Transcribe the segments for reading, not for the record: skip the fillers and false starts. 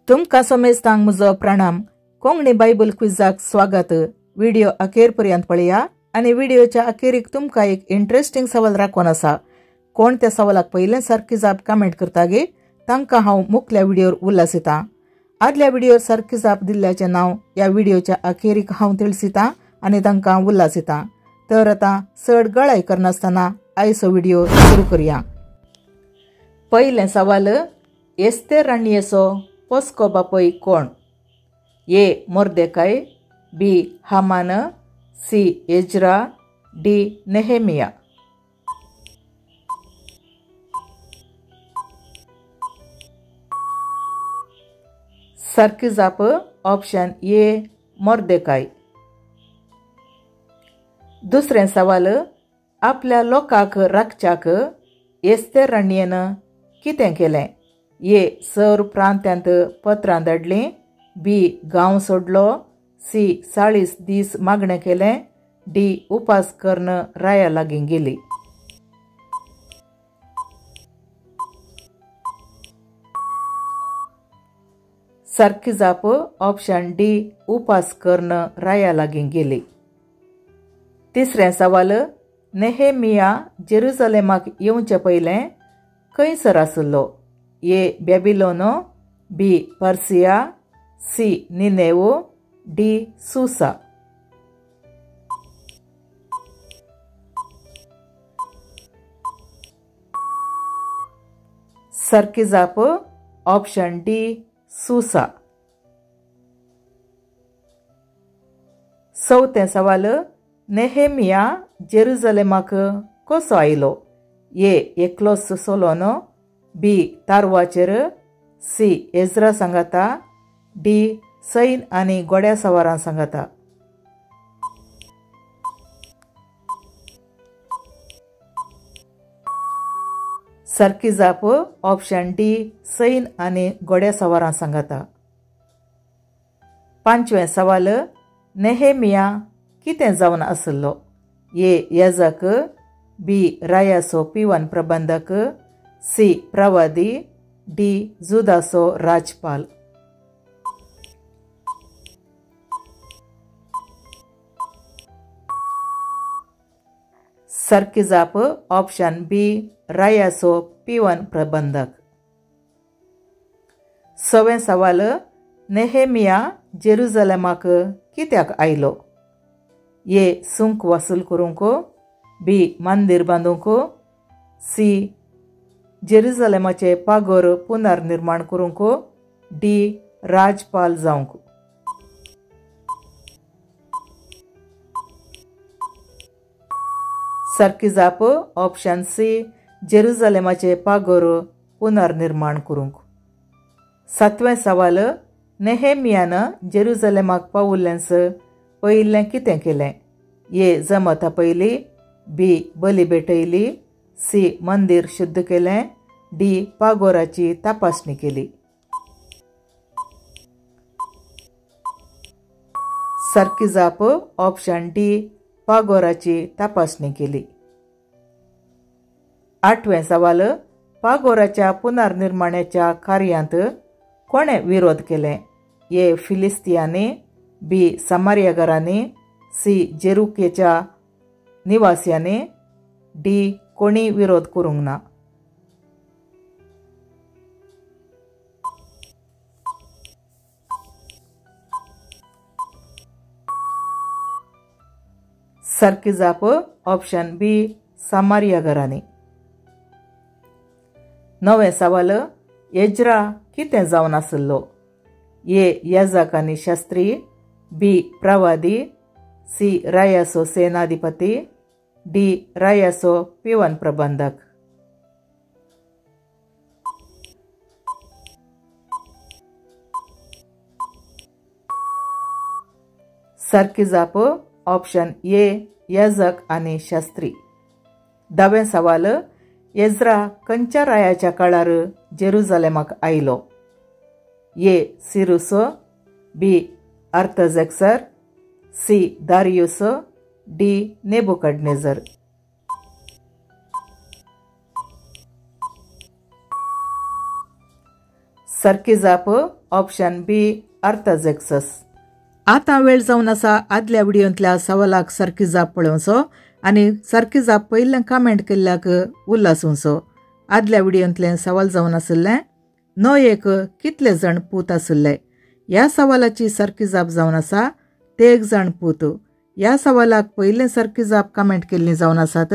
तुमकां समेस्तांक म्हजो प्रणाम। कोंकणी बायबल क्विजाक स्वागत। व्हिडिओ अखेर पर्यंत पळया आनी व्हिडिओच्या अखेरीक तुमकां एक इंट्रस्टिंग सवाल राखून आसा। कोण त्या सवालाक पयलें सारकी जाप कमेंट करता गे तांकां हांव मुखल्या व्हिडिओर उल्हासितां। आदल्या व्हिडिओर सारकी जाप दिल्ल्याचें नांव ह्या व्हिडिओच्या अखेरीक हांव तिळसितां आनी तांकां उल्हासितां। तर आतां चड गळाय करनासतना आयचो व्हिडिओ सुरू करया। पयलें सवाल, एस्तेर राणयेचो पोसको बापूय कोण? A Mordecai, B Haman, C Ezra, D Nehemiah. सारकी जाप ऑप्शन ए मोर्देकाय। दुसरें सवाल, आपल्या लोकांक राखच्याक एस्तेर राणयेन कितें केलें? ए सर प्रांत्यांत पत्रां धाडलीं, बी गांव सोडलो, सी 40 दीस मागणें केलें, डी उपास करून राया लागीं गेली। सारकी जाप ऑप्शन डी उपास करून राया लागीं गेली। तिसरें सवाल, नेहेमिया जेरुजलेमाक येवचे पयलें खंयसर आशिल्लो? A Babylon, B Persia, C Nineveh, D Susa. सारकी जाप ऑप्शन डी सुसा। चवथें सवाल, नेहेमिया जेरुजलेमाक कसो आयलो? ए एकलोच सोलोन, बी तारवाचेर, सी एज्रा सांगाता, डी सैन आनी घोड्या सवारां सांगाता। सारकी जाप ऑप्शन डी सैन आनी घोड्या सवारां सांगाता। पांचवें सवाल, नेहेमिया कितें जावन आशिल्लो? ए याजक, बी रायाचो पिवन प्रबंधक, सी प्रवादी, डी जुदाचो राजपाल। सारकी जाप ऑप्शन बी रायाचो पिवन प्रबंधक। सवें सवाल, नेहेमिया जेरुजलेमाक कित्याक आयलो? ए सुंक वसूल करूंक, बी मंदीर बांदूंक, सी जेरुजलेमाचे पागोर पुनर्निर्माण करूंक, डी राजपाल जावंक। सारकी जाप ऑप्शन सी जेरुजलेमाचे पागोर पुनर्निर्माण करूंक। सातवें सवाल, नेहेमियान जेरुजलेमाक पावुल्लेंच पयलें कितें केलें? ए जमत आपयली, बी बली भेटयली, सी मंदीर शुद्ध केलें, डी पागोराची तपासणी केली। सारकी जाप ऑप्शन डी पागोराची तपासणी केली। आठवें सवाल, पागोराच्या पुनर्निर्माणाच्या कार्यांत कोणें विरोध केलें? ए फिलिस्तियांनी, बी समारियागारांनी, सी जेरुकेच्या निवासियांनी, डी कोणी विरोध करूंक ना। सारकी जाप ऑप्शन बी समारियागारांनी। नवें सवाल, एज्रा कितें जावन आशिल्लो? ए याजक आनी शास्त्री, बी प्रवादी, सी रायाचो सेनाधिपती, डी रायाचो पिवन प्रबंधक। सारकी जाप ऑप्शन ए याजक आनी शास्त्री। धावें सवाल, एज्रा खंयच्या रायाच्या काळार जेरुजलेमाक आयलो? A Cyrus, B Artaxerxes, C Darius, D Nebuchadnezzar. सारकी जाप ऑप्शन बी अर्ताझेक्सस। आतां वेळ जावन आसा आदल्या व्हिडियोंतल्या सवालाक सारकी जाप पळोवचो आनी सारकी जाप पयलें कमेंट केल्ल्याक उल्हास उंचो। आदल्या व्हिडियोंतलें सवाल जावन आशिल्लें नोयेक कितले जाण पूत आशिल्ले? ह्या सवालाची सारकी जाप जावन आसा 13 जाण पूत। ह्या सवालाक पयलें सारकी जाप कमेंट केल्ली जावन आसात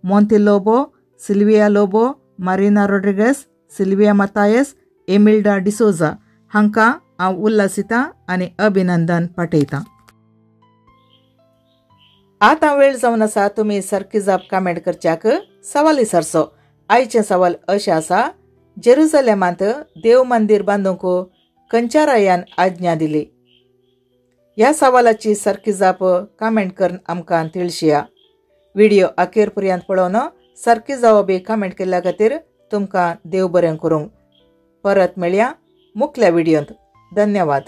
Monty Lobo, Sylvia Lobo, Marina Rodrigues, Sylvia Mathias, Emilda D'Souza हांकां हांव उल्हासितां आनी अभिनंदन पाठयतां। आतां वेळ जावन आसा तुमी सारकी जाप कमेंट करच्याक सवाल विचारचो। आयचें सवाल अशें आसा, जेरुजलेमांत देव मंदीर बांदूंक खंयच्या रायान आज्ञा दिली? ह्या सवालाची सारकी जाप कमेंट करून आमकां तिळशिया। व्हिडिओ अखेर पर्यंत पळोवन सारकी जवाबी कमेंट केल्ल्या खातीर तुमकां देव बरें करूंक। परत मेळया मुखल्या व्हिडियोंत। धन्यवाद।